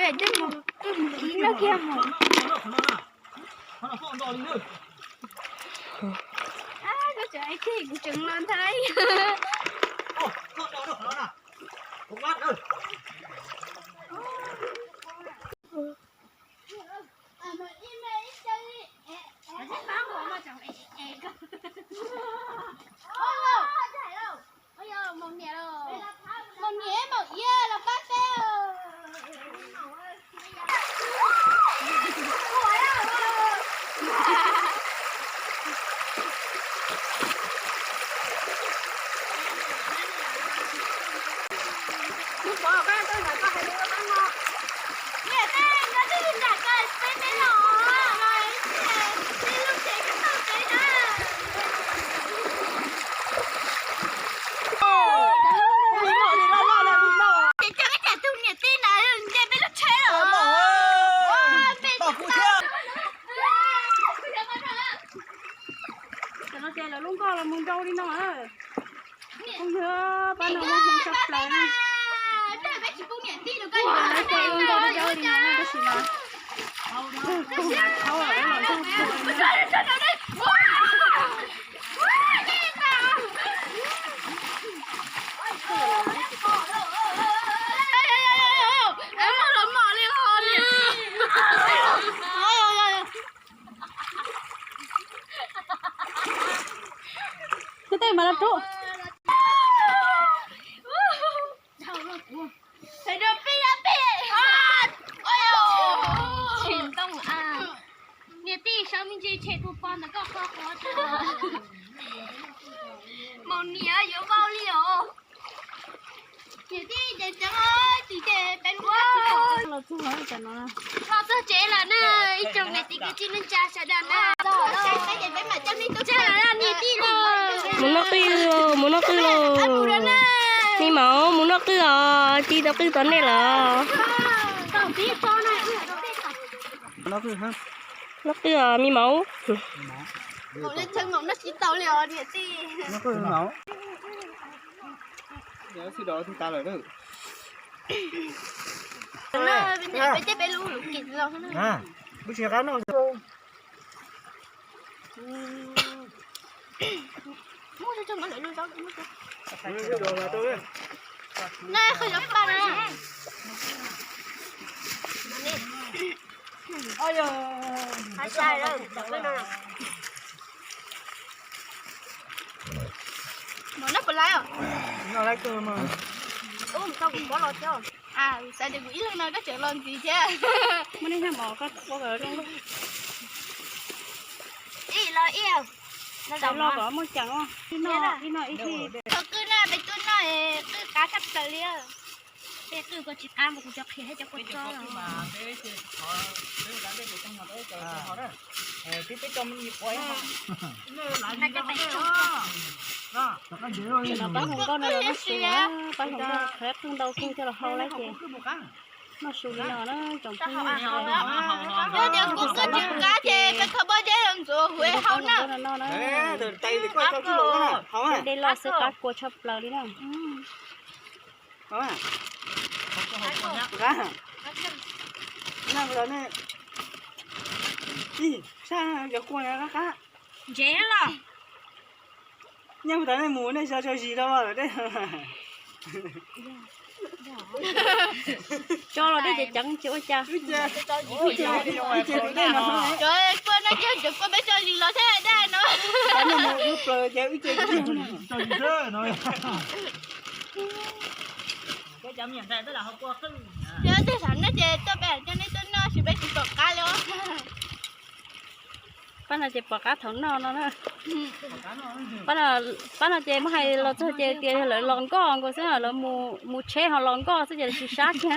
Ib no kiag mus. Koj tseem ib txhij kuv tseem los ntag. Maum niam, maum iab los pab peb. Ces coj ib cag tus niam tij na nce peb lub tsheb los. Cov no ces lawv lub nkoj los mus ntau li no. Phooj ywg, pab no muaj hmoo tshaj plaws na. Lub nkoj ntau li no tab sis mas Tej mas los rub. Niam tij, saib me ntsis tshem tus pos ntawm koj qhov qhov. Maum niam yuav vau li os. Niam tij, ces tseev tsis ces peb lub qab. Los txog tsev lawm na, ib tsoom niam tij kwv tij neej tsa sawv daws na. Saib peb ces peb mam coj nej tuaj tsheb lawm niam tij na. Mus noj qwj lauj, mus noj qwj lauj. Me maum, mus noj qwj os, ci tau qwj rau nej lawm. Noj qwj os me maum. Mov noj puas laiv os? Ub, tau kuv pob los thiab. Xav tias kuv ib leeg no koj tseem los ntxiv thiab. Muaj nej nyob mov koj ua kom zoo. Ib los ib, los kom muaj ceem. Ib no ib tij. Thaum qwj na peb tuaj noj qwj qab tshaj plaws li. Peb qwj kua tsis qab mas kuv cov qhiav thiab cov kua txob. Pab hluas nkauj no los noj su, pab hluas nkauj qhov qwj ntau kawg coj los hau lawm ces noj su li no na tsoom phooj ywg. Yog tias kuv qwj tsis qab ces peb kho pob zeb los ntxuav huv hau na. Dej loj xwb qab kua tshaj plaws li na. Sab cov kua qab qab. Ntsev los. Nyob tas nej mus nej so tso zis rau lawm dej. Tso los dej ces ceev tsis ua cas. Cov kua no ces cov kua peb tso zis los thiab dej no. Plaws ces wb ce. Yog tej zaum no ces tuaj peb coj nej tuaj noj tsis peb tsis pom qab li. Pab no ces pom qab thaum noj no na. Pab no ces muab hais los txog ces tias lawv los nkoj nkaus xwb, lawv mus tsheb ho los nkoj xwb ces lawv tsis sab kiag na.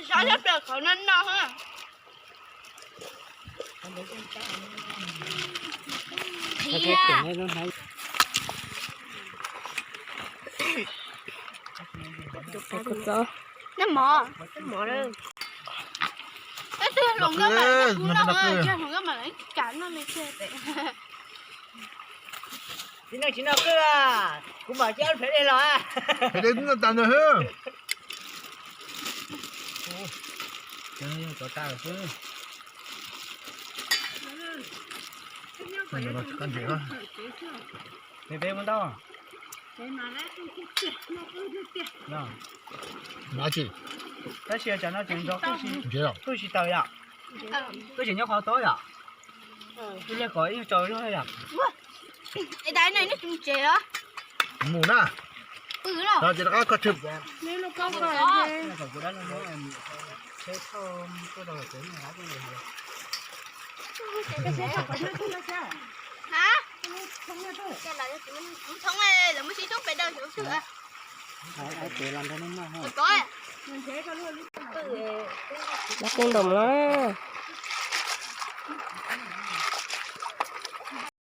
Sab sab plaws qhov no no. Noj mov, noj mov. Peb twb hluas nkauj mas, hluas nkauj mas kam noj li thiab. Tsis noj tsis noj qwj, kuv mam coj phem dej los. Phem dej twb noj tas ntawd xwb. Cov tas xwb. Peb mus ntau. Tab sis tsam no tseem nrog, twb tsis taws yom. Twb tseem nyob qhov tob yom. Twb liag kom ib tsau yom. Es tas no nej tseem tsev os? Mus na. Pw no. Ces rov qab koj tshwm. Hab, lawv muab sib toob pes daws xyov twg. Nyob qub ntoos na.